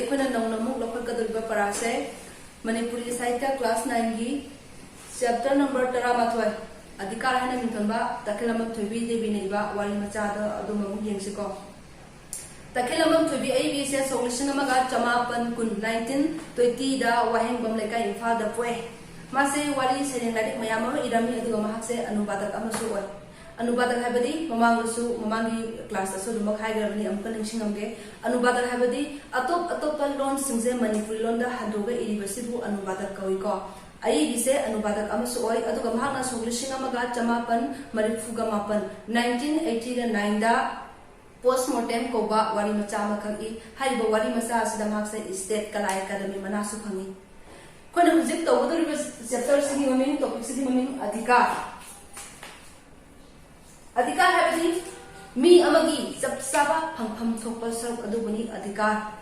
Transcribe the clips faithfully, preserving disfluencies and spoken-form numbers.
ꯑꯩꯈꯣꯏꯅ ꯅꯧꯅ ꯑꯃꯨꯛ ꯂꯧꯈꯠꯀꯗꯧꯔꯤꯕ ꯄꯔꯥꯁꯦ ꯃꯅꯤꯄꯨꯔꯤ ꯁꯥꯍꯤꯇ꯭ꯌ class nine ꯒꯤ chapter number ꯇꯔꯥꯃꯥꯊꯣꯏ, ꯑꯙꯤꯀꯥꯔ ꯍꯥꯏꯅ ꯃꯤꯡꯊꯣꯟꯕ ꯇꯈꯦꯜꯂꯝꯕꯝ ꯊꯣꯏꯕꯤ ꯗꯦꯕꯤꯅ ꯏꯕ ꯋꯥꯔꯤ ꯃꯆꯥꯗꯣ ꯑꯗꯨꯝ ꯑꯃꯨꯛ ꯌꯦꯡꯁꯤꯀꯣ꯫ ꯇꯈꯦꯜꯂꯝꯕꯝ ꯊꯣꯏꯕꯤ ꯑꯏꯕꯤꯁꯦ ꯁꯣꯛ ꯂꯤꯁꯤꯡ ꯑꯃꯒ ꯆꯃꯥꯄꯟ ꯀꯨꯟ, nineteen twenty ꯗ ꯋꯥꯍꯦꯡꯕꯝ ꯂꯩꯀꯥꯏ, ꯏꯝꯐꯥꯜꯗ ꯄꯣꯛꯑꯦ꯫ ꯃꯥꯁꯦ ꯋꯥꯔꯤ ꯁꯩꯔꯦꯡ ꯂꯥꯏꯔꯤꯛ ꯃꯌꯥꯝ ꯑꯃ ꯏꯔꯝꯃꯤ, ꯑꯗꯨꯒ ꯃꯍꯥꯛꯁꯦ ꯑꯅꯨꯕꯥꯗꯛ ꯑꯃꯁꯨ ꯑꯣꯏ꯫ ꯑꯅꯨꯕꯥꯗꯛ ꯍꯥꯏꯕꯗꯤ ꯃꯃꯥꯡꯗꯁꯨ, ꯃꯃꯥꯡꯒꯤ class ꯇꯁꯨ ꯑꯗꯨꯃꯛ ꯍꯥꯏꯈ꯭ꯔꯕꯅꯤ, ꯑꯃꯨꯛꯀ ꯅꯤꯡꯁꯤꯡꯉꯝꯒꯦ꯫ ꯑꯅꯨꯕꯥꯗꯛ ꯍꯥꯏꯕꯗꯤ ꯑꯇꯣꯞ ꯑꯇꯣꯞꯄ ꯂꯣꯟꯁꯤꯡꯁꯦ ꯃꯅꯤꯄꯨꯔꯤ ꯂꯣꯟꯗ ꯍꯟꯗꯣꯛꯑꯒ ꯏꯔꯤꯕꯁꯤꯕꯨ ꯑꯅꯨꯕꯥꯗꯛ ꯀꯧꯏꯀꯣ꯫ ꯑꯏꯕꯤꯁꯦ ꯑꯅꯨꯕꯥꯗꯛ ꯑꯃꯁꯨ ꯑꯣꯏ, ꯑꯗꯨꯒ ꯃꯍꯥꯛꯅ ꯁꯣꯛ ꯂꯤꯁꯤꯡ ꯑꯃꯒ ꯆꯃꯥꯄꯟ ꯃꯔꯤꯐꯨꯒ ꯃꯥꯄꯟ, nineteen eighty nine ꯗ Post Mortem ꯀꯧꯕ ꯋꯥꯔꯤ ꯃꯆꯥ ꯑꯃꯈꯛ ꯏ꯫ ꯍꯥꯏꯔꯤꯕ ꯋꯥꯔꯤ ꯃꯆꯥ ꯑꯁꯤꯗ ꯃꯍꯥꯛꯁꯦ State Kala Academy ꯃꯅꯥꯁꯨ ꯐꯪꯏ꯫ ꯑꯩꯈꯣꯏꯅ ꯍꯧꯖꯤꯛ ꯇꯧꯒꯗꯧꯔꯤꯕ chapter ꯁꯤꯒꯤ ꯃꯃꯤꯡ, topic ꯁꯤꯒꯤ ꯃꯃꯤꯡ ꯑꯙꯤꯀꯥꯔ꯫ ꯑꯙꯤꯀꯥꯔ ꯍꯥꯏꯕꯗꯤ ꯃꯤ ꯑꯃꯒꯤ ꯆꯞ ꯆꯥꯕ ꯐꯪꯐꯝ ꯊꯣꯛꯄ ꯁꯔꯨꯛ ꯑꯗꯨꯕꯨꯅꯤ ꯑꯙꯤꯀꯥꯔ꯫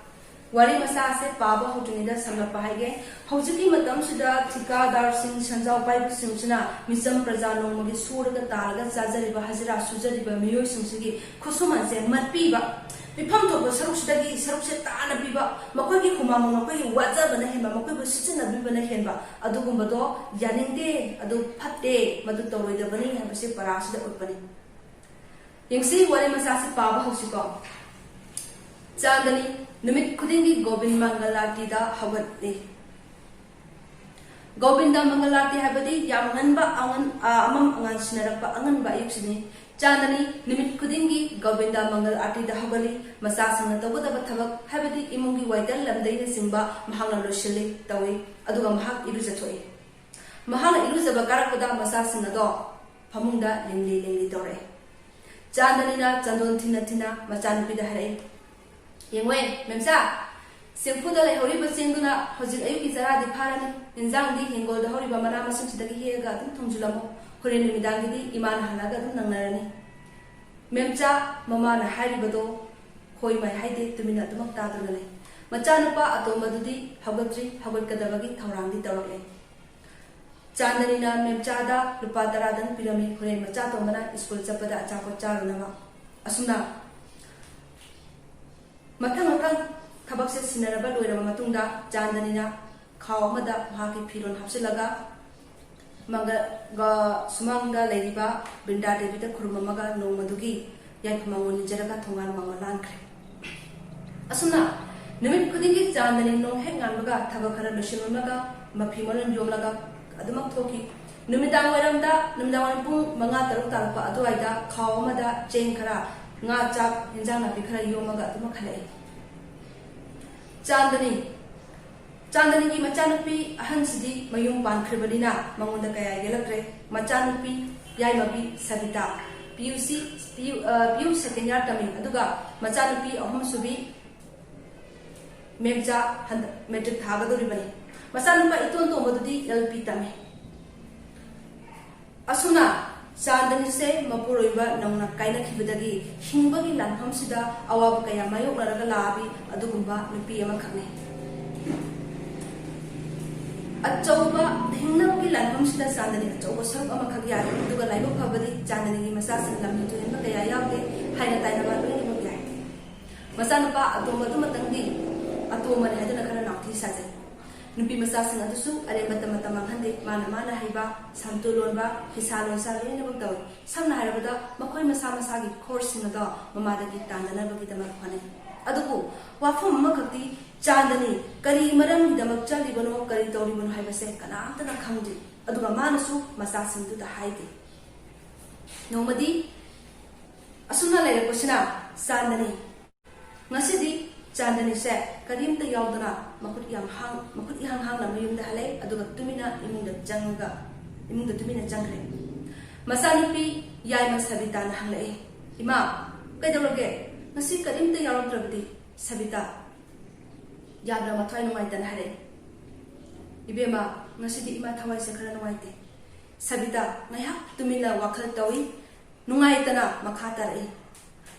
ꯋꯥꯔꯤ ꯃꯆꯥ ꯑꯁꯦ ꯄꯥꯕ ꯍꯧꯗ꯭ꯔꯤꯉꯩꯗ ꯁꯝꯂꯞꯄ ꯍꯥꯏꯒꯦ꯫ ꯍꯧꯖꯤꯛꯀꯤ ꯃꯇꯝꯁꯤꯗ ꯊꯤꯀꯥꯗꯥꯔꯁꯤꯡ, ꯁꯟꯖꯥꯎ ꯄꯥꯏꯕꯁꯤꯡꯁꯤꯅ ꯃꯤꯆꯝ ꯄ꯭ꯔꯖꯥ ꯅꯣꯡꯃꯒꯤ ꯁꯨꯔꯒ ꯇꯥꯔꯒ ꯆꯥꯖꯔꯤꯕ ꯍꯖꯤꯔꯥ ꯁꯨꯖꯔꯤꯕ ꯃꯤꯑꯣꯏꯁꯤꯡꯁꯤꯒꯤ ꯈꯨꯠꯁꯨꯃꯟꯁꯦ ꯃꯠꯄꯤꯕ, ꯄꯤꯐꯝ ꯊꯣꯛꯄ ꯁꯔꯨꯛꯁꯤꯗꯒꯤ ꯁꯔꯨꯛꯁꯦ ꯇꯥꯅ ꯄꯤꯕ, ꯃꯈꯣꯏꯒꯤ ꯍꯨꯃꯥꯡ ꯃꯈꯣꯏꯒꯤ ꯋꯥꯖꯕꯅ ꯍꯦꯟꯕ, ꯃꯈꯣꯏꯕꯨ ꯁꯤꯖꯤꯟꯅꯕꯤꯕꯅ ꯍꯦꯟꯕ, ꯑꯗꯨꯒꯨꯝꯕꯗꯣ ꯌꯥꯅꯤꯡꯗꯦ, ꯑꯗꯨ ꯐꯠꯇꯦ, ꯃꯗꯨ ꯇꯧꯔꯣꯏꯗꯕꯅꯤ ꯍꯥꯏꯕꯁꯦ ꯄꯔꯥꯁꯤꯗ ꯎꯠꯄꯅꯤ꯫ ꯌꯦꯡꯁꯤ, ꯋꯥꯔꯤ ꯃꯆꯥꯁꯤ ꯄꯥꯕ ꯍꯧꯁꯤꯀꯣ꯫ ꯆꯥꯟꯗꯅꯤ꯫ ꯅꯨꯃꯤꯠ ꯈꯨꯗꯤꯡꯒꯤ ꯒꯣꯕꯤꯟ ꯃꯪꯒꯜ ꯑꯥꯔꯇꯤꯗ ꯍꯧꯒꯠꯂꯤ꯫ ꯒꯣꯕꯤꯟꯗ ꯃꯪꯒꯜ ꯑꯥꯔꯇꯤ ꯍꯥꯏꯕꯗꯤ ꯌꯥꯝ ꯉꯟꯕ ꯑꯉꯟ-, ꯑ, ꯑꯃꯝ ꯑꯉꯥꯟ ꯁꯤꯟꯅꯔꯛꯄ ꯑꯉꯟꯕ ꯑꯌꯨꯛꯁꯤꯅꯤ꯫ ꯆꯥꯟꯗꯅꯤ ꯅꯨꯃꯤꯠ ꯈꯨꯗꯤꯡꯒꯤ ꯒꯣꯕꯤꯟꯗ ꯃꯪꯒꯜ ꯑꯥꯔꯇꯤꯗ ꯍꯧꯒꯠꯂꯤ꯫ ꯃꯆꯥꯁꯤꯡꯅ ꯇꯧꯒꯗꯕ ꯊꯕꯛ, ꯍꯥꯏꯕꯗꯤ ꯏꯃꯨꯡꯒꯤ ꯋꯥꯏꯇꯦꯜ ꯂꯝꯗꯩꯅꯆꯤꯡꯕ ꯃꯍꯥꯛꯅ ꯂꯣꯏꯁꯤꯜꯂꯤ, ꯇꯧꯏ, ꯑꯗꯨꯒ ꯃꯍꯥꯛ ꯏꯔꯨꯖꯊꯣꯛꯏ꯫ ꯃꯍꯥꯛꯅ ꯏꯔꯨꯖꯕ ꯀꯥꯔꯛꯄꯗ ꯃꯆꯥꯁꯤꯡ ꯑꯗꯣ ꯐꯃꯨꯡꯗ ꯂꯤꯡꯂꯤ ꯂꯤꯡꯂꯤ ꯇꯧꯔꯛꯏ꯫ ꯆꯥꯟꯗꯅꯤꯅ ꯆꯟꯗꯣꯟ ꯊꯤꯟꯅ ꯊꯤꯟꯅ ꯃꯆꯥꯅꯨꯄꯤꯗ ꯍꯥꯏꯔꯛꯏ, "ꯌꯦꯡꯉꯣꯏ, ꯃꯦꯝꯆꯥ, ꯆꯦꯡꯐꯨꯗ ꯂꯩꯍꯧꯔꯤꯕ ꯆꯦꯡꯗꯨꯅ ꯍꯧꯖꯤꯛ ꯑꯌꯨꯛꯀꯤ ꯆꯔꯥꯗꯤ ꯐꯥꯔꯅꯤ꯫ ꯏꯟꯖꯥꯡꯗꯤ ꯍꯤꯡꯒꯣꯜꯗ ꯍꯧꯔꯤꯕ ꯃꯅꯥ ꯃꯁꯤꯡꯁꯤꯗꯒꯤ ꯍꯦꯛꯑꯒ ꯑꯗꯨꯝ ꯊꯣꯡꯖꯤꯜꯂꯝꯃꯣ꯫ ꯍꯣꯔꯦꯟ ꯅꯨꯃꯤꯗꯥꯡꯒꯤꯗꯤ ꯏꯃꯥꯅ ꯍꯜꯂꯛꯑꯒ ꯑꯗꯨꯝ ꯅꯪꯅꯔꯅꯤ꯫" ꯃꯦꯝꯆꯥ, ꯃꯃꯥꯅ ꯍꯥꯏꯔꯤꯕꯗꯣ ꯍꯣꯏ ꯃꯥꯏ ꯍꯥꯏꯗꯦ, ꯇꯨꯃꯤꯟꯅ ꯑꯗꯨꯃꯛ ꯇꯥꯗꯨꯅ ꯂꯩ꯫ ꯃꯆꯥꯅꯨꯄꯥ ꯑꯇꯣꯝꯕꯗꯨꯗꯤ ꯍꯧꯒꯠꯇ꯭ꯔꯤ, ꯍꯧꯒꯠꯀꯗꯕꯒꯤ ꯊꯧꯔꯥꯡꯗꯤ ꯇꯧꯔꯛꯂꯦ꯫ ꯆꯥꯟꯗꯅꯤꯅ ꯃꯦꯝꯆꯥꯗ ꯂꯨꯄꯥ ꯇꯔꯥꯗꯪ ꯄꯤꯔꯝꯃꯤ, ꯍꯣꯔꯦꯟ ꯃꯆꯥ ꯇꯣꯝꯕꯅ ꯁ꯭ꯀꯨꯜ ꯆꯠꯄꯗ ꯑꯆꯥꯄꯣꯠ ꯆꯥꯔꯨꯅꯕ꯫ ꯑꯁꯨꯝꯅ ꯃꯊꯪ ꯃꯊꯪ ꯊꯕꯛꯁꯦ ꯁꯤꯟꯅꯔꯕ ꯂꯣꯏꯔꯕ ꯃꯇꯨꯡꯗ ꯆꯥꯟꯗꯅꯤꯅ ꯈꯥꯎ ꯑꯃꯗ ꯃꯍꯥꯛꯀꯤ ꯐꯤꯔꯣꯜ ꯍꯥꯞꯆꯤꯜꯂꯒ ꯃꯪꯒ-, ꯒ-, ꯁꯨꯃꯥꯡꯗ ꯂꯩꯔꯤꯕ ꯕ꯭ꯔꯤꯟꯗꯥ ꯗꯦꯕꯤꯗ ꯈꯨꯔꯨꯝꯃꯝꯃꯒ ꯅꯣꯡꯃꯗꯨꯒꯤ ꯌꯥꯏꯐ ꯃꯪꯒꯣꯜ ꯅꯤꯖꯔꯒ ꯊꯣꯡꯒꯥꯜ ꯋꯥꯡꯃ ꯂꯥꯟꯈ꯭ꯔꯦ꯫ ꯑꯁꯨꯝꯅ ꯅꯨꯃꯤꯠ ꯈꯨꯗꯤꯡꯒꯤ ꯆꯥꯟꯗꯅꯤ ꯅꯣꯡ ꯍꯦꯛ ꯉꯥꯟꯕꯒ ꯊꯕꯛ ꯈꯔ ꯂꯣꯏꯁꯤꯜꯂꯝꯂꯒ ꯃꯐꯤ ꯃꯔꯣꯟ ꯌꯣꯝꯂꯒ ꯑꯗꯨꯃꯛ ꯊꯣꯛꯈꯤ꯫ ꯅꯨꯃꯤꯗꯥꯡ ꯋꯥꯏꯔꯝꯗ, ꯅꯨꯃꯤꯗꯥꯡ ꯋꯥꯏꯔꯝ ꯄꯨꯡ ꯃꯉꯥ ꯇꯔꯨꯛ ꯇꯥꯔꯛꯄ ꯑꯗꯨꯋꯥꯏꯗ ꯈꯥꯎ ꯑꯃꯗ ꯆꯦꯡ ꯈꯔ, ꯉꯥ, ꯆꯥꯛ, ꯍꯦꯟꯖꯥꯡ ꯅꯥꯄꯤ ꯈꯔ ꯌꯣꯝꯃꯒ ꯑꯗꯨꯃꯛ ꯍꯜꯂꯛꯏ꯫ ꯆꯥꯟꯗꯅꯤ, ꯆꯥꯟꯗꯅꯤꯒꯤ ꯃꯆꯥꯅꯨꯄꯤ ꯑꯍꯟꯁꯤꯗꯤ ꯃꯌꯨꯝ ꯄꯥꯟꯈ꯭ꯔꯕꯅꯤꯅ ꯃꯉꯣꯟꯗ ꯀꯌꯥ ꯌꯦꯜꯂꯛꯇ꯭ꯔꯦ꯫ ꯃꯆꯥꯅꯨꯄꯤ ꯌꯥꯏꯃꯕꯤ ꯁꯕꯤꯇꯥ, ꯄꯤ ꯌꯨ ꯁꯤ, ꯄꯤ ꯌꯨ, ꯑ, ꯄꯤ ꯌꯨ second year ꯇꯝꯃꯤ, ꯑꯗꯨꯒ ꯃꯆꯥꯅꯨꯄꯤ ꯑꯍꯨꯝꯁꯨꯕꯤ ꯃꯦꯝꯆꯥ ꯍꯟꯗꯛ ꯃꯦꯇ꯭ꯔꯤꯛ ꯊꯥꯒꯗꯧꯔꯤꯕꯅꯤ꯫ ꯃꯆꯥꯅꯨꯄꯥ ꯏꯇꯣꯟ ꯇꯣꯝꯕꯗꯨꯗꯤ ꯑꯦꯜ ꯄꯤ ꯇꯝꯃꯤ꯫ ꯑꯁꯨꯝꯅ ꯆꯥꯟꯗꯅꯤꯁꯦ ꯃꯄꯨꯔꯣꯏꯕ ꯅꯧꯅ ꯀꯥꯏꯅꯈꯤꯕꯗꯒꯤ ꯍꯤꯡꯕꯒꯤ ꯂꯥꯟꯐꯝꯁꯤꯗ ꯑꯋꯥꯕ ꯀꯌꯥ ꯃꯥꯌꯣꯛꯅꯔꯒ ꯂꯥꯛꯑꯕꯤ ꯑꯗꯨꯒꯨꯝꯕ ꯅꯨꯄꯤ ꯑꯃꯈꯛꯅꯤ꯫ ꯑꯆꯧꯕ ꯍꯤꯡꯅꯕꯒꯤ ꯂꯥꯟꯐꯝꯁꯤꯗ ꯆꯥꯟꯗꯅꯤ ꯑꯆꯧꯕ ꯁꯔꯨꯛ ꯑꯃꯈꯛ ꯌꯥꯏ, ꯑꯗꯨꯒ ꯂꯥꯏꯕꯛ ꯐꯕꯗꯤ ꯆꯥꯟꯗꯅꯤꯒꯤ ꯃꯆꯥꯁꯤꯡ ꯂꯝꯍꯦꯟ ꯇꯨꯍꯦꯟꯕ ꯀꯌꯥ ꯌꯥꯎꯗꯦ, ꯍꯥꯏꯅ ꯇꯥꯏꯅꯕ ꯂꯣꯏꯅꯃꯛ ꯌꯥꯏ꯫ ꯃꯆꯥꯅꯨꯄꯥ ꯑꯇꯣꯝꯕꯗꯨꯃꯛꯇꯪꯗꯤ ꯑꯇꯣꯝꯕꯅꯤ ꯍꯥꯏꯗꯨꯅ ꯈꯔ ꯅꯥꯎꯊꯤ ꯁꯥꯖꯩ꯫ ꯅꯨꯄꯤ ꯃꯆꯥꯁꯤꯡ ꯑꯗꯨꯁꯨ ꯑꯔꯦꯝꯕꯇ ꯃꯇꯝ ꯃꯥꯡꯍꯟꯗꯦ꯫ ꯃꯥꯅ ꯃꯥꯅ ꯍꯩꯕ, ꯁꯝꯇꯨ ꯂꯣꯟꯕ, ꯐꯤꯁꯥ ꯂꯣꯟꯁꯥ ꯂꯣꯏꯅꯃꯛ ꯇꯧꯏ꯫ ꯁꯝꯅ ꯍꯥꯏꯔꯕꯗ ꯃꯈꯣꯏ ꯃꯁꯥ ꯃꯁꯥꯒꯤ ꯈꯣꯔꯁꯁꯤꯡ ꯑꯗꯣ ꯃꯃꯥꯗꯒꯤ ꯇꯥꯟꯅꯅꯕꯒꯤꯗꯃꯛ ꯍꯣꯠꯅꯩ꯫ ꯑꯗꯨꯕꯨ ꯋꯥꯐꯝ ꯑꯃꯈꯛꯇꯤ ꯆꯥꯟꯗꯅꯤ ꯀꯔꯤ ꯃꯔꯝꯒꯤꯗꯃꯛ ꯆꯠꯂꯤꯕꯅꯣ, ꯀꯔꯤ ꯇꯧꯔꯤꯕꯅꯣ ꯍꯥꯏꯕꯁꯦ ꯀꯅꯥꯝꯇꯅ ꯈꯪꯗꯦ꯫ ꯑꯗꯨꯒ ꯃꯥꯅꯁꯨ ꯃꯆꯥꯁꯤꯡꯗꯨꯗ ꯍꯥꯏꯗꯦ꯫ ꯅꯣꯡꯃꯗꯤ ꯑꯁꯨꯝꯅ ꯂꯩꯔꯛꯄꯁꯤꯅ ꯆꯥꯟꯗꯅꯤ꯫ ꯉꯁꯤꯗꯤ ꯆꯥꯟꯗꯅꯤꯁꯦ ꯀꯔꯤꯝꯇ ꯌꯥꯎꯗꯅ ꯃꯈꯨꯠ ꯌꯥꯝ ꯍꯥꯡ-, ꯃꯈꯨꯠ ꯏꯍꯥꯡ ꯍꯥꯡꯅ ꯃꯌꯨꯝꯗ ꯍꯜꯂꯛꯑꯦ, ꯑꯗꯨꯒ ꯇꯨꯃꯤꯟꯅ ꯏꯃꯨꯡꯗ ꯆꯪꯉꯒ, ꯏꯃꯨꯡꯗ ꯇꯨꯃꯤꯟꯅ ꯆꯪꯈ꯭ꯔꯦ꯫ ꯃꯆꯥꯅꯨꯄꯤ ꯌꯥꯏꯃ ꯁꯕꯤꯇꯥꯅ ꯍꯪꯂꯛꯑꯦ, "ꯏꯃꯥ, ꯀꯩꯗꯧꯔꯒꯦ? ꯉꯁꯤ ꯀꯔꯤꯝꯇ ꯌꯥꯎꯔꯛꯇ꯭ꯔꯕꯗꯤ?" ꯁꯕꯤꯇꯥ, ꯌꯥꯝꯅ ꯃꯊ꯭ꯋꯥꯏ ꯅꯨꯡꯉꯥꯏꯇꯅ ꯍꯥꯏꯔꯛꯑꯦ, "ꯏꯕꯦꯝꯃ, ꯉꯁꯤꯗꯤ ꯏꯃꯥ ꯊꯋꯥꯏꯁꯦ ꯈꯔ ꯅꯨꯡꯉꯥꯏꯇꯦ꯫" ꯁꯕꯤꯇꯥ ꯉꯥꯏꯍꯥꯛ ꯇꯨꯃꯤꯟꯅ ꯋꯥꯈꯜ ꯇꯧꯏ꯫ ꯅꯨꯡꯉꯥꯏꯇꯅ ꯃꯈꯥ ꯇꯥꯔꯛꯏ,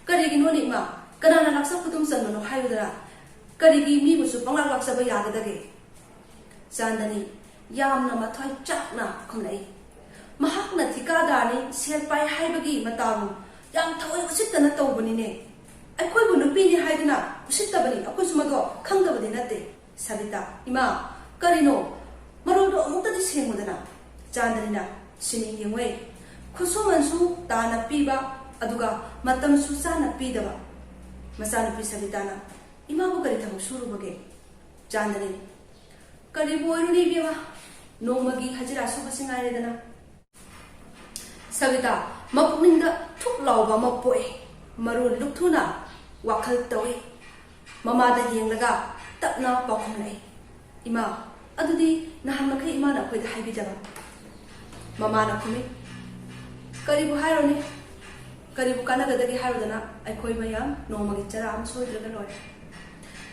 "ꯀꯔꯤꯒꯤꯅꯣꯅꯦ ꯏꯃꯥ? ꯀꯅꯥꯅ ꯂꯥꯛꯆ ꯈꯨꯗꯨꯝ ꯆꯟꯕꯅꯣ ꯍꯥꯏꯌꯨꯗꯅ? ꯀꯔꯤꯒꯤ ꯃꯤꯕꯨꯁꯨ ꯄꯪꯂꯥꯛ ꯂꯥꯛꯆꯕ ꯌꯥꯒꯗꯒꯦ?" ꯆꯥꯟꯗꯅꯤ ꯌꯥꯝꯅ ꯃꯊ꯭ꯋꯥꯏ ꯆꯥꯛꯅ ꯈꯨꯝꯂꯛꯏ, "ꯃꯍꯥꯛꯅ ꯊꯤꯀꯥꯗꯥꯔꯅꯤ, ꯁꯦꯜ ꯄꯥꯏ ꯍꯥꯏꯕꯒꯤ ꯃꯇꯥꯒꯨꯝ ꯌꯥꯝ ꯊꯑꯣꯏ ꯎꯁꯤꯠꯇꯅ ꯇꯧꯕꯅꯤꯅꯦ꯫ ꯑꯩꯈꯣꯏꯕꯨ ꯅꯨꯄꯤꯅꯤ ꯍꯥꯏꯗꯨꯅ ꯎꯁꯤꯠꯇꯕꯅꯤ, ꯑꯩꯈꯣꯏꯁꯨ ꯃꯗꯣ ꯈꯪꯗꯕꯗꯤ ꯅꯠꯇꯦ꯫ ꯁꯕꯤꯇꯥ, ꯏꯃꯥ, ꯀꯔꯤꯅꯣ? ꯃꯔꯣꯜꯗꯣ ꯑꯃꯨꯛꯇꯗꯤ ꯁꯦꯡꯉꯨꯗꯅ꯫ ꯆꯥꯟꯗꯅꯤꯅ, ꯁꯤꯅꯤ ꯌꯦꯡꯉꯣꯏ, ꯈꯨꯠꯁꯨꯃꯟꯁꯨ ꯇꯥꯅ ꯄꯤꯕ, ꯑꯗꯨꯒ ꯃꯇꯝꯁꯨ ꯆꯥꯅ ꯄꯤꯗꯕ꯫ ꯃꯆꯥꯅꯨꯄꯤ ꯁꯕꯤꯇꯥꯅ, ꯏꯃꯥꯕꯨ ꯀꯔꯤ ꯊꯕꯛ ꯁꯨꯔꯨꯕꯒꯦ? ꯆꯥꯟꯗꯅꯤ, ꯀꯔꯤꯕꯨ ꯑꯣꯏꯔꯨꯅꯤ ꯏꯕꯦꯝꯃ, ꯅꯣꯡꯃꯒꯤ ꯍꯖꯤꯔꯥ ꯁꯨꯕꯁꯤ ꯉꯥꯏꯔꯦꯗꯅ꯫ ꯁꯕꯤꯇꯥ, ꯃꯄꯨꯛꯅꯤꯡꯗ ꯊꯨꯛ ꯂꯥꯎꯕ ꯑꯃ ꯄꯣꯛꯏ꯫ ꯃꯔꯨ ꯂꯨꯞꯊꯨꯅ ꯋꯥꯈꯜ ꯇꯧꯏ꯫ ꯃꯃꯥꯗ ꯌꯦꯡꯂꯒ ꯇꯞꯅ ꯄꯥꯎꯈꯨꯝꯂꯛꯏ, "ꯏꯃꯥ, ꯑꯗꯨꯗꯤ ꯅꯍꯥꯟ ꯃꯈꯩ ꯏꯃꯥꯅ ꯑꯩꯈꯣꯏꯗ ꯍꯥꯏꯕꯤꯗꯕ?" ꯃꯃꯥꯅ ꯈꯨꯝꯃꯤ, "ꯀꯔꯤꯕꯨ ꯍꯥꯏꯔꯨꯅꯤ? ꯀꯔꯤꯕꯨ ꯀꯥꯟꯅꯒꯗꯒꯦ ꯍꯥꯏꯔꯨꯗꯅ? ꯑꯩꯈꯣꯏ ꯃꯌꯥꯝ ꯅꯣꯡꯃꯒꯤ ꯆꯔꯥ ꯑꯃ ꯁꯣꯏꯗ꯭ꯔꯒ ꯂꯣꯏꯔꯦ꯫"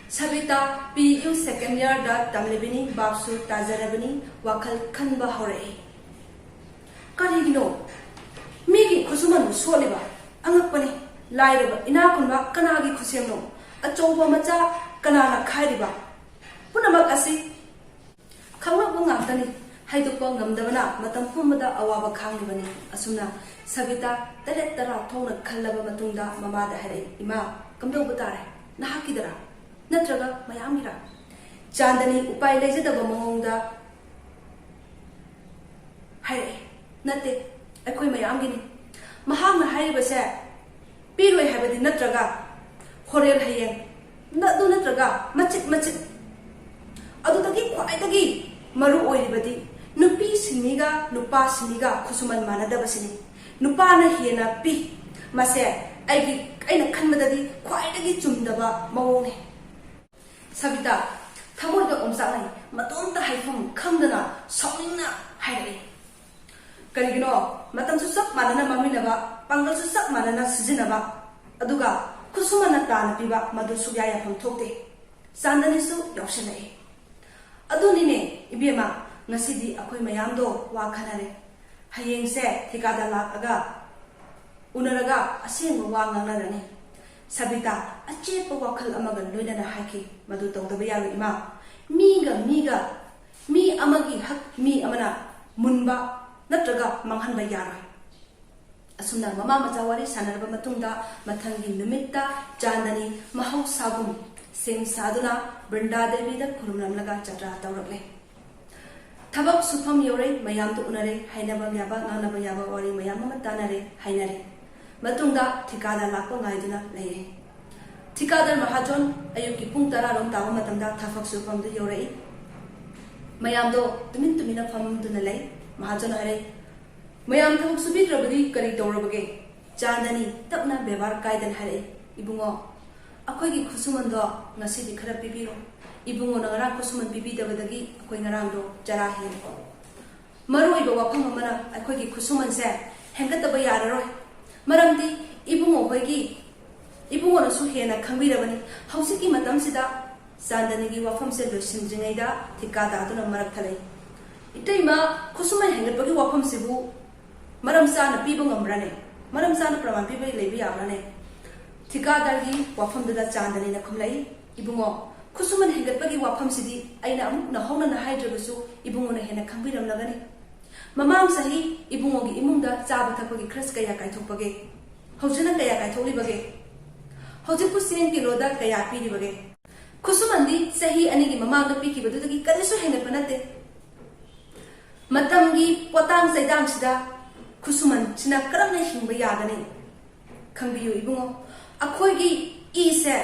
ꯁꯕꯤꯇꯥ ꯄꯤ ꯌꯨ ꯁꯦꯀꯦꯟ ꯌꯥꯔꯗ ꯇꯝꯂꯤꯕꯅꯤ, ꯚꯥꯞꯁꯨ ꯇꯥꯖꯔꯕꯅꯤ, ꯋꯥꯈꯜ ꯈꯟꯕ ꯍꯧꯔꯛꯏ꯫ ꯀꯔꯤꯒꯤꯅꯣ ꯃꯤꯒꯤ ꯈꯨꯠꯁꯨꯃꯟꯕꯨ ꯁꯣꯠꯂꯤꯕ? ꯑꯉꯛꯄꯅꯤ꯫ ꯂꯥꯏꯔꯕ, ꯏꯅꯥꯛ ꯈꯨꯟꯕ ꯀꯅꯥꯒꯤ ꯈꯨꯠꯁꯦꯝꯅꯣ? ꯑꯆꯧꯕ ꯃꯆꯥ ꯀꯅꯥꯅ ꯈꯥꯏꯔꯤꯕ? ꯄꯨꯝꯅꯃꯛ ꯑꯁꯤ ꯈꯪꯂꯛꯄ ꯉꯥꯛꯇꯅꯤ꯫ ꯍꯥꯏꯗꯣꯛꯄ ꯉꯝꯗꯕꯅ ꯃꯇꯝ ꯄꯨꯝꯕꯗ ꯑꯋꯥꯕ ꯈꯥꯡꯂꯤꯕꯅꯤ꯫ ꯑꯁꯨꯝꯅ ꯁꯕꯤꯇꯥ ꯇꯔꯦꯠ ꯇꯔꯥ ꯊꯣꯛꯅ ꯈꯜꯂꯕ ꯃꯇꯨꯡꯗ ꯃꯃꯥꯗ ꯍꯥꯏꯔꯛꯏ, "ꯏꯃꯥ, ꯀꯝꯗꯧꯕ ꯇꯥꯔꯦ? ꯅꯍꯥꯛꯀꯤꯗꯔꯥ? ꯅꯠꯇ꯭ꯔꯒ ꯃꯌꯥꯝꯒꯤꯔꯥ?" ꯆꯥꯟꯗꯅꯤ ꯎꯄꯥꯏ ꯂꯩꯖꯗꯕ ꯃꯑꯣꯡꯗ ꯍꯥꯏꯔꯛꯏ, "ꯅꯠꯇꯦ, ꯑꯩꯈꯣꯏ ꯃꯌꯥꯝꯒꯤꯅꯤ꯫ ꯃꯍꯥꯛꯅ ꯍꯥꯏꯔꯤꯕꯁꯦ ꯄꯤꯔꯣꯏ ꯍꯥꯏꯕꯗꯤ ꯅꯠꯇ꯭ꯔꯒ ꯍꯣꯔꯦꯟ ꯍꯌꯦꯡ, ꯅ-, ꯑꯗꯨ ꯅꯠꯇ꯭ꯔꯒ ꯃꯆꯤꯠ ꯃꯆꯤꯠ꯫ ꯑꯗꯨꯗꯒꯤ ꯈ꯭ꯋꯥꯏꯗꯒꯤ ꯃꯔꯨ ꯑꯣꯏꯔꯤꯕꯗꯤ ꯅꯨꯄꯤ ꯁꯤꯟꯃꯤꯒ ꯅꯨꯄꯥ ꯁꯤꯟꯃꯤꯒ ꯈꯨꯠꯁꯨꯃꯟ ꯃꯥꯟꯅꯗꯕꯁꯤꯅꯤ꯫ ꯅꯨꯄꯥꯅ ꯍꯦꯟꯅ ꯄꯤ꯫ ꯃꯁꯦ ꯑꯩꯒꯤ, ꯑꯩꯅ ꯈꯟꯕꯗꯗꯤ ꯈ꯭ꯋꯥꯏꯗꯒꯤ ꯆꯨꯝꯗꯕ ꯃꯑꯣꯡꯅꯤ꯫" ꯁꯕꯤꯇꯥ ꯊꯃꯣꯏꯗ ꯑꯣꯝꯆꯥꯛꯅꯩ꯫ ꯃꯇꯣꯝꯇ ꯍꯥꯏꯐꯝ ꯈꯪꯗꯅ ꯁꯥꯎꯅꯤꯡꯅ ꯍꯥꯏꯔꯛꯏ, "ꯀꯔꯤꯒꯤꯅꯣ? ꯃꯇꯝꯁꯨ ꯆꯞ ꯃꯥꯟꯅꯅ ꯃꯥꯡꯃꯤꯟꯅꯕ, ꯄꯥꯡꯒꯜꯁꯨ ꯆꯞ ꯃꯥꯟꯅꯅ ꯁꯤꯖꯤꯟꯅꯕ, ꯑꯗꯨꯒ ꯈꯨꯠꯁꯨꯃꯟꯅ ꯇꯥꯅ ꯄꯤꯕ, ꯃꯗꯨ ꯁꯨꯛꯌꯥ ꯌꯥꯐꯝ ꯊꯣꯛꯇꯦ꯫" ꯆꯥꯟꯗꯅꯤꯁꯨ ꯌꯥꯎꯁꯤꯜꯂꯛꯏ꯫ "ꯑꯗꯨꯅꯤꯅꯦ ꯏꯕꯦꯝꯃ, ꯉꯁꯤꯗꯤ ꯑꯩꯈꯣꯏ ꯃꯌꯥꯝꯗꯣ ꯋꯥ ꯈꯟꯅꯔꯦ꯫ ꯍꯌꯦꯡꯁꯦ ꯊꯤꯀꯥꯗ ꯂꯥꯛꯑꯒ ꯎꯅꯔꯒ ꯑꯁꯦꯡꯕ ꯋꯥ ꯉꯥꯡꯅꯔꯅꯤ꯫" ꯁꯕꯤꯇꯥ ꯑꯆꯦꯠꯄ ꯋꯥꯈꯜ ꯑꯃꯒ ꯂꯣꯏꯅꯅ ꯍꯥꯏꯈꯤ, "ꯃꯗꯨ ꯇꯧꯗꯕ ꯌꯥꯔꯣꯏ ꯏꯃꯥ꯫ ꯃꯤꯒ ꯃꯤꯒ, ꯃꯤ ꯑꯃꯒꯤ ꯍꯛ ꯃꯤ ꯑꯃꯅ ꯃꯨꯟꯕ ꯅꯠꯇ꯭ꯔꯒ ꯃꯥꯡꯍꯟꯕ ꯌꯥꯔꯣꯏ꯫" ꯑꯁꯨꯝꯅ ꯃꯃꯥ ꯃꯆꯥ ꯋꯥꯔꯤ ꯁꯥꯟꯅꯔꯕ ꯃꯇꯨꯡꯗ, ꯃꯊꯪꯒꯤ ꯅꯨꯃꯤꯠꯇ ꯆꯥꯟꯗꯅꯤ ꯃꯍꯧꯁꯥꯒꯨꯝ ꯁꯦꯝ ꯁꯥꯗꯨꯅ ꯕ꯭ꯔꯤꯟꯗꯥ ꯗꯦꯕꯤꯗ ꯈꯨꯔꯨꯝꯂꯝꯂꯒ ꯖꯇ꯭ꯔꯥ ꯇꯧꯔꯛꯂꯦ꯫ ꯊꯕꯛ ꯁꯨꯐꯝ ꯌꯧꯔꯦ, ꯃꯌꯥꯝꯗꯨ ꯎꯅꯔꯦ, ꯍꯥꯏꯅꯕ ꯌꯥꯕ, ꯉꯥꯡꯅꯕ ꯌꯥꯕ ꯋꯥꯔꯤ ꯃꯌꯥꯝ ꯑꯃ ꯇꯥꯅꯔꯦ, ꯍꯥꯏꯅꯔꯦ꯫ ꯃꯇꯨꯡꯗ ꯊꯤꯀꯥꯗꯥꯔ ꯂꯥꯛꯄ ꯉꯥꯏꯗꯨꯅ ꯂꯩꯔꯦ꯫ ꯊꯤꯀꯥꯗꯥꯔ ꯃꯍꯥꯖꯣꯟ ꯑꯌꯨꯛꯀꯤ ꯄꯨꯡ ꯇꯔꯥ ꯔꯣꯝ ꯇꯥꯕ ꯃꯇꯝꯗ ꯊꯕꯛ ꯁꯨꯐꯝꯗꯨ ꯌꯧꯔꯛꯏ꯫ ꯃꯌꯥꯝꯗꯣ ꯇꯨꯃꯤꯟ ꯇꯨꯃꯤꯟꯅ ꯐꯝꯗꯨꯅ ꯂꯩ꯫ ꯃꯍꯥꯖꯣꯟ ꯍꯥꯏꯔꯦ, "ꯃꯌꯥꯝ ꯊꯕꯛ ꯁꯨꯕꯤꯗ꯭ꯔꯕꯗꯤ ꯀꯔꯤ ꯇꯧꯔꯕꯒꯦ?" ꯆꯥꯟꯗꯅꯤ ꯇꯞꯅ ꯕꯦꯕꯥꯔ ꯀꯥꯏꯗꯅ ꯍꯥꯏꯔꯛꯏ, "ꯏꯕꯨꯡꯉꯣ, ꯑꯩꯈꯣꯏꯒꯤ ꯈꯨꯠꯁꯨꯃꯟꯗꯣ ꯉꯁꯤꯗꯤ ꯈꯔ ꯄꯤꯕꯤꯔꯣ꯫ ꯏꯕꯨꯡꯉꯣꯅ ꯉꯔꯥꯡ ꯈꯨꯠꯁꯨꯃꯟ ꯄꯤꯕꯤꯗꯕꯗꯒꯤ ꯑꯩꯈꯣꯏ ꯉꯔꯥꯡꯗꯣ ꯆꯔꯥ ꯍꯦꯜꯂꯦ꯫ ꯃꯔꯨꯑꯣꯏꯕ ꯋꯥꯐꯝ ꯑꯃꯅ ꯑꯩꯈꯣꯏꯒꯤ ꯈꯨꯠꯁꯨꯃꯟꯁꯦ ꯍꯦꯟꯒꯠꯇꯕ ꯌꯥꯔꯔꯣꯏ꯫ ꯃꯔꯝꯗꯤ ꯏꯕꯨꯡꯉꯣ ꯍꯣꯏꯒꯤ, ꯏꯕꯨꯡꯉꯣꯅꯁꯨ ꯍꯦꯟꯅ ꯈꯪꯕꯤꯔꯕꯅꯤ꯫ ꯍꯧꯖꯤꯛꯀꯤ ꯃꯇꯝꯁꯤꯗ ꯆꯥꯟꯗꯅꯤꯒꯤ ꯋꯥꯐꯝꯁꯦ ꯂꯣꯏꯁꯤꯟꯗ꯭ꯔꯤꯉꯩꯗ ꯊꯤꯀꯥꯗꯥꯔꯗꯨꯅ ꯃꯔꯛ ꯊꯠꯂꯛꯏ꯫ "ꯏꯇꯩꯃ, ꯈꯨꯠꯁꯨꯃꯟ ꯍꯦꯟꯒꯠꯄꯒꯤ ꯋꯥꯐꯝꯁꯤꯕꯨ ꯃꯔꯝ ꯆꯥꯅ ꯄꯤꯕ ꯉꯝꯕ꯭ꯔꯥꯅꯦ? ꯃꯔꯝ ꯆꯥꯅ ꯄ꯭ꯔꯃꯥꯟ ꯄꯤꯕ ꯂꯩꯕ ꯌꯥꯕ꯭ꯔꯥꯅꯦ?" ꯊꯤꯀꯥꯗꯥꯔꯒꯤ ꯋꯥꯐꯝꯗꯨꯗ ꯆꯥꯟꯗꯅꯤꯅ ꯈꯨꯝꯂꯛꯏ, "ꯏꯕꯨꯡꯉꯣ, ꯈꯨꯠꯁꯨꯃꯟ ꯍꯦꯟꯒꯠꯄꯒꯤ ꯋꯥꯐꯝꯁꯤꯗꯤ ꯑꯩꯅ ꯑꯃꯨꯛ ꯅꯧꯍꯧꯅꯅ ꯍꯥꯏꯗ꯭ꯔꯕꯁꯨ ꯏꯕꯨꯡꯉꯣꯅ ꯍꯦꯟꯅ ꯈꯪꯕꯤꯔꯝꯂꯒꯅꯤ꯫ ꯃꯃꯥꯡ ꯆꯍꯤ ꯏꯕꯨꯡꯉꯣꯒꯤ ꯏꯃꯨꯡꯗ ꯆꯥꯕ ꯊꯛꯄꯒꯤ ꯈꯔꯆ ꯀꯌꯥ ꯀꯥꯏꯊꯣꯛꯄꯒꯦ? ꯍꯧꯖꯤꯛꯅ ꯀꯌꯥ ꯀꯥꯏꯊꯣꯛꯂꯤꯕꯒꯦ? ꯍꯧꯖꯤꯛꯄꯨ ꯆꯦꯡ ꯀꯤꯂꯣꯗ ꯀꯌꯥ ꯄꯤꯔꯤꯕꯒꯦ? ꯈꯨꯠꯁꯨꯃꯟꯗꯤ ꯆꯍꯤ ꯑꯅꯤꯒꯤ ꯃꯃꯥꯡꯗ ꯄꯤꯈꯤꯕꯗꯨꯗꯒꯤ ꯀꯔꯤꯁꯨ ꯍꯦꯟꯒꯠꯄ ꯅꯠꯇꯦ꯫ ꯃꯇꯝꯒꯤ ꯄꯣꯠꯇꯥꯡ ꯆꯩꯇꯥꯡꯁꯤꯗ ꯈꯨꯠꯁꯨꯃꯟꯁꯤꯅ ꯀꯔꯝꯅ ꯍꯤꯡꯕ ꯌꯥꯒꯅꯤ? ꯈꯪꯕꯤꯌꯨ ꯏꯕꯨꯡꯉꯣ, ꯑꯩꯈꯣꯏꯒꯤ ꯏꯁꯦ,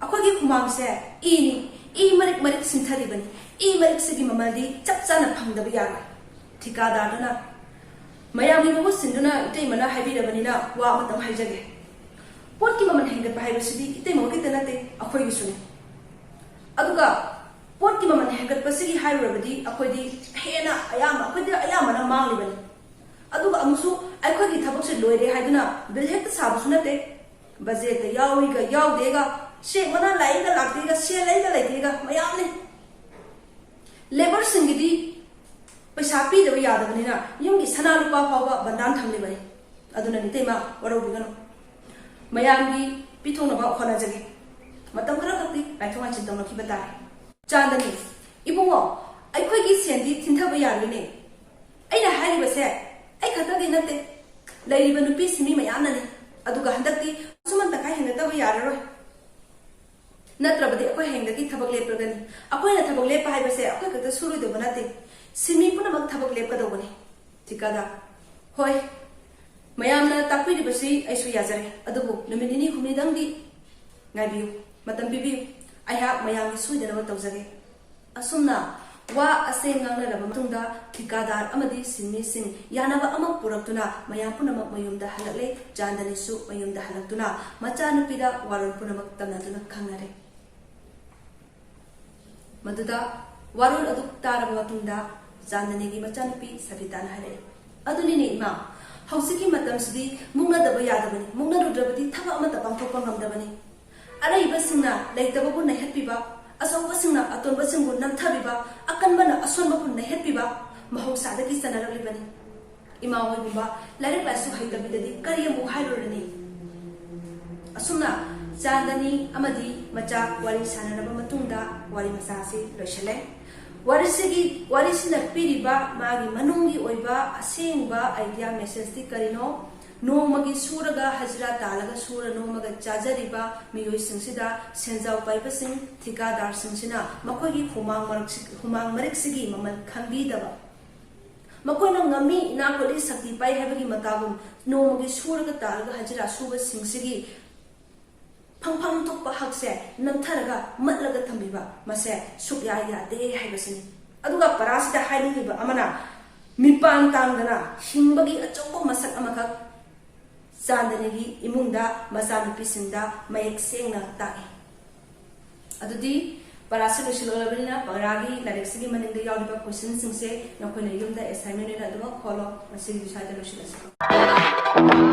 ꯑꯩꯈꯣꯏꯒꯤ ꯍꯨꯃꯥꯡꯁꯦ ꯏꯅꯤ꯫ ꯏ ꯃꯔꯤꯛ ꯃꯔꯤꯛ ꯁꯤꯟꯊꯔꯤꯕꯅꯤ꯫ ꯏ ꯃꯔꯤꯛꯁꯤꯒꯤ ꯃꯃꯜꯗꯤ ꯆꯞ ꯆꯥꯅ ꯐꯪꯗꯕ ꯌꯥꯔꯣꯏ꯫" ꯊꯤꯀꯥꯗꯥꯔꯗꯨꯅ ꯃꯌꯥꯝꯒꯤ ꯃꯍꯨꯠ ꯁꯤꯟꯗꯨꯅ ꯏꯇꯩꯃꯅ ꯍꯥꯏꯕꯤꯔꯕꯅꯤꯅ ꯋꯥ ꯑꯃꯇꯪ ꯍꯥꯏꯖꯒꯦ꯫ ꯄꯣꯠꯀꯤ ꯃꯃꯜ ꯍꯦꯟꯒꯠꯄ ꯍꯥꯏꯕꯁꯤꯗꯤ ꯏꯇꯩꯃ ꯈꯛꯇ ꯅꯠꯇꯦ, ꯑꯩꯈꯣꯏꯒꯤꯁꯨꯅꯤ꯫ ꯑꯗꯨꯒ ꯄꯣꯠꯀꯤ ꯃꯃꯜ ꯍꯦꯟꯒꯠꯄꯁꯤꯒꯤ ꯍꯥꯏꯔꯨꯔꯕꯗꯤ ꯑꯩꯈꯣꯏꯗꯤ ꯍꯦꯟꯅ ꯑꯌꯥꯝꯕ, ꯑꯩꯈꯣꯏꯗꯤ ꯑꯌꯥꯝꯕꯅ ꯃꯥꯡꯂꯤꯕꯅꯤ꯫ ꯑꯗꯨꯒ ꯑꯃꯨꯛꯁꯨ ꯑꯩꯈꯣꯏꯒꯤ ꯊꯕꯛꯁꯦ ꯂꯣꯏꯔꯦ ꯍꯥꯏꯗꯨꯅ ꯕꯤꯜ ꯍꯦꯛꯇ ꯁꯥꯕꯁꯨ ꯅꯠꯇꯦ꯫ ꯕꯖꯦꯠꯇ ꯌꯥꯎꯏꯒ ꯌꯥꯎꯗꯦꯒ, ꯆꯦꯛ ꯃꯅꯥ ꯂꯥꯛꯏꯒ ꯂꯥꯛꯇꯦꯒ, ꯁꯦꯜ ꯂꯩꯒ ꯂꯩꯇꯦꯒ ꯃꯌꯥꯝꯅꯤ꯫ ꯂꯦꯕꯔꯁꯤꯡꯒꯤꯗꯤ ꯄꯩꯁꯥ ꯄꯤꯗꯕ ꯌꯥꯗꯕꯅꯤꯅ ꯌꯨꯝꯒꯤ ꯁꯅꯥ ꯂꯨꯄꯥ ꯐꯥꯎꯕ ꯕꯟꯗꯥꯟ ꯊꯝꯂꯤꯕꯅꯤ꯫ ꯑꯗꯨꯅ ꯏꯇꯩꯃ, ꯋꯥꯔꯧꯕꯤꯒꯅꯨ꯫ ꯃꯌꯥꯝꯒꯤ ꯄꯤꯊꯣꯛꯅꯕ ꯍꯣꯠꯅꯖꯒꯦ꯫ ꯃꯇꯝ ꯈꯔ ꯈꯛꯇꯤ ꯉꯥꯏꯊꯣꯛ ꯉꯥꯏꯁꯤꯟ ꯇꯧꯅꯈꯤꯕ ꯇꯥꯔꯦ꯫ ꯆꯥꯟꯗꯅꯤ, ꯏꯕꯨꯡꯉꯣ, ꯑꯩꯈꯣꯏꯒꯤ ꯁꯦꯟꯗꯤ ꯊꯤꯟꯊꯕ ꯌꯥꯔꯣꯏꯅꯦ꯫ ꯑꯩꯅ ꯍꯥꯏꯔꯤꯕꯁꯦ ꯑꯩ ꯈꯛꯇꯒꯤ ꯅꯠꯇꯦ, ꯂꯩꯔꯤꯕ ꯅꯨꯄꯤ ꯁꯤꯟꯃꯤ ꯃꯌꯥꯝꯅꯅꯤ꯫ ꯑꯗꯨꯒ ꯍꯟꯗꯛꯇꯤ ꯁꯨꯃꯟ ꯇꯪꯈꯥꯏ ꯍꯦꯟꯒꯠꯇꯕ ꯌꯥꯔꯔꯣꯏ, ꯅꯠꯇ꯭ꯔꯕꯗꯤ ꯑꯩꯈꯣꯏ ꯍꯌꯦꯡꯗꯒꯤ ꯊꯕꯛ ꯂꯦꯞꯄꯒꯅꯤ꯫ ꯑꯩꯈꯣꯏꯅ ꯊꯕꯛ ꯂꯦꯞꯄ ꯍꯥꯏꯕꯁꯦ ꯑꯩꯈꯣꯏ ꯈꯛꯇ ꯁꯨꯔꯣꯏꯗꯧꯕ ꯅꯠꯇꯦ, ꯁꯤꯟꯃꯤ ꯄꯨꯝꯅꯃꯛ ꯊꯕꯛ ꯂꯦꯞꯀꯗꯧꯕꯅꯤ꯫ ꯊꯤꯀꯥꯗꯥꯔ, ꯍꯣꯏ, ꯃꯌꯥꯝꯅ ꯇꯥꯛꯄꯤꯔꯤꯕꯁꯤ ꯑꯩꯁꯨ ꯌꯥꯖꯔꯦ, ꯑꯗꯨꯕꯨ ꯅꯨꯃꯤꯠ ꯅꯤꯅꯤ ꯍꯨꯝꯅꯤꯗꯪꯗꯤ ꯉꯥꯏꯕꯤꯌꯨ, ꯃꯇꯝ ꯄꯤꯕꯤꯌꯨ꯫ ꯑꯩꯍꯥꯛ ꯃꯌꯥꯝꯒꯤ ꯁꯣꯏꯗꯅꯕ ꯇꯧꯖꯒꯦ꯫ ꯑꯁꯨꯝꯅ ꯋꯥ ꯑꯁꯦꯡ ꯉꯥꯡꯅꯔꯕ ꯃꯇꯨꯡꯗ ꯊꯤꯀꯥꯗꯥꯔ ꯑꯃꯗꯤ ꯁꯤꯟꯃꯤꯁꯤꯡ ꯌꯥꯅꯕ ꯑꯃ ꯄꯨꯔꯛꯇꯨꯅ ꯃꯌꯥꯝ ꯄꯨꯝꯅꯃꯛ ꯃꯌꯨꯝꯗ ꯍꯜꯂꯛꯂꯦ꯫ ꯆꯥꯟꯗꯅꯤꯁꯨ ꯃꯌꯨꯝꯗ ꯍꯜꯂꯛꯇꯨꯅ ꯃꯆꯥꯅꯨꯄꯤꯗ ꯋꯥꯔꯣꯜ ꯄꯨꯝꯅꯃꯛ ꯇꯝꯅꯗꯨꯅ ꯈꯪꯅꯔꯦ꯫ ꯃꯗꯨꯗ ꯋꯥꯔꯣꯜ ꯑꯗꯨ ꯇꯥꯔꯕ ꯃꯇꯨꯡꯗ ꯆꯥꯟꯗꯅꯤꯒꯤ ꯃꯆꯥꯅꯨꯄꯤ ꯁꯕꯤꯇꯥꯅ ꯍꯥꯏꯔꯛꯏ, "ꯑꯗꯨꯅꯤꯅꯦ ꯏꯃꯥ, ꯍꯧꯖꯤꯛꯀꯤ ꯃꯇꯝꯁꯤꯗꯤ ꯃꯨꯛꯅꯗꯕ ꯌꯥꯗꯕꯅꯤ, ꯃꯨꯛꯅꯔꯨꯗ꯭ꯔꯕꯗꯤ ꯊꯕꯛ ꯑꯃꯠꯇ ꯄꯥꯡꯊꯣꯛꯄ ꯉꯝꯗꯕꯅꯤ꯫ ꯑꯔꯩꯕꯁꯤꯡꯅ ꯂꯩꯇꯕꯕꯨ ꯅꯩꯍꯠꯄꯤꯕ, ꯑꯆꯧꯕꯁꯤꯡꯅ ꯑꯇꯣꯟꯕꯁꯤꯡꯕꯨ ꯅꯝꯊꯕꯤꯕ, ꯑꯀꯟꯕꯅ ꯑꯁꯣꯟꯕꯕꯨ ꯅꯩꯍꯠꯄꯤꯕ ꯃꯍꯧꯁꯥꯗꯒꯤ ꯆꯠꯅꯔꯛꯂꯤꯕꯅꯤ꯫ ꯏꯃꯥ ꯍꯣꯏꯒꯨꯝꯕ ꯂꯥꯏꯔꯤꯛ ꯂꯥꯏꯁꯨ ꯍꯩꯇꯕꯤꯗꯗꯤ ꯀꯔꯤ ꯑꯃꯨꯛ ꯍꯥꯏꯔꯨꯔꯅꯤ?" ꯑꯁꯨꯝꯅ ꯆꯥꯟꯗꯅꯤ ꯑꯃꯗꯤ ꯃꯆꯥ ꯋꯥꯔꯤ ꯁꯥꯟꯅꯔꯕ ꯃꯇꯨꯡꯗ ꯋꯥꯔꯤ ꯃꯆꯥ ꯑꯁꯤ ꯂꯣꯏꯁꯤꯜꯂꯦ꯫ ꯋꯥꯔꯤꯁꯤꯒꯤ, ꯋꯥꯔꯤꯁꯤꯅ ꯄꯤꯔꯤꯕ ꯃꯥꯒꯤ ꯃꯅꯨꯡꯒꯤ ꯑꯣꯏꯕ ꯑꯁꯦꯡꯕ idea messageꯇꯤ ꯀꯔꯤꯅꯣ? ꯅꯣꯡꯃꯒꯤ ꯁꯨꯔꯒ ꯍꯖꯤꯔꯥ ꯇꯥꯜꯂꯒ ꯁꯨꯔ ꯅꯣꯝꯃꯒ ꯆꯥꯖꯔꯤꯕ ꯃꯤꯑꯣꯏꯁꯤꯡꯁꯤꯗ ꯁꯦꯟꯖꯥꯎ ꯄꯥꯏꯕꯁꯤꯡ, ꯊꯤꯀꯥꯗꯥꯔꯁꯤꯡꯁꯤꯅ ꯃꯈꯣꯏꯒꯤ ꯍꯨꯃꯥꯡ ꯃꯔꯛꯁꯤ-, ꯍꯨꯃꯥꯡ ꯃꯔꯤꯛꯁꯤꯒꯤ ꯃꯃꯜ ꯈꯪꯕꯤꯗꯕ, ꯃꯈꯣꯏꯅ ꯉꯝꯃꯤ, ꯏꯅꯥꯛ ꯈꯨꯜꯂꯤ, ꯁꯛꯇꯤ ꯄꯥꯏ ꯍꯥꯏꯕꯒꯤ ꯃꯇꯥꯒꯨꯝ ꯅꯣꯡꯃꯒꯤ ꯁꯨꯔꯒ ꯇꯥꯜꯂꯒ ꯍꯖꯤꯔꯥ ꯁꯨꯕꯁꯤꯡꯁꯤꯒꯤ ꯐꯪꯐꯝ ꯊꯣꯛꯄ ꯍꯛꯁꯦ ꯅꯝꯊꯔꯒ ꯃꯠꯂꯒ ꯊꯝꯕꯤꯕ, ꯃꯁꯦ ꯁꯨꯛꯌꯥ ꯌꯥꯗꯦ ꯍꯥꯏꯕꯁꯤꯅꯤ꯫ ꯑꯗꯨꯒ ꯄꯔꯥꯁꯤꯗ ꯍꯥꯏꯅꯤꯡꯂꯤꯕ ꯑꯃꯅ, ꯃꯤꯄꯥꯟ ꯇꯥꯡꯗꯅ ꯍꯤꯡꯕꯒꯤ ꯑꯆꯧꯕ ꯃꯁꯛ ꯑꯃꯈꯛ ꯆꯥꯟꯗꯅꯤꯒꯤ ꯏꯃꯨꯡꯗ ꯃꯆꯥꯅꯨꯄꯤꯁꯤꯡꯗ ꯃꯌꯦꯛ ꯁꯦꯡꯅ ꯇꯥꯛꯏ꯫ ꯑꯗꯨꯗꯤ ꯄꯔꯥꯁꯤ ꯂꯣꯏꯁꯤꯜꯂꯛꯂꯕꯅꯤꯅ ꯄꯔꯥꯒꯤ ꯂꯥꯏꯔꯤꯛꯁꯤꯒꯤ ꯃꯅꯤꯡꯗ ꯌꯥꯎꯔꯤꯕ questionꯁꯤꯡꯁꯦ ꯅꯈꯣꯏꯅ ꯌꯨꯝꯗ assignment ꯑꯣꯏꯅ ꯑꯗꯨꯃꯛ ꯈꯣꯜꯂꯣ꯫ ꯉꯁꯤꯒꯤꯗꯤ ꯁ꯭ꯋꯥꯏꯗ ꯂꯣꯏꯁꯤꯜꯂꯁꯤ꯫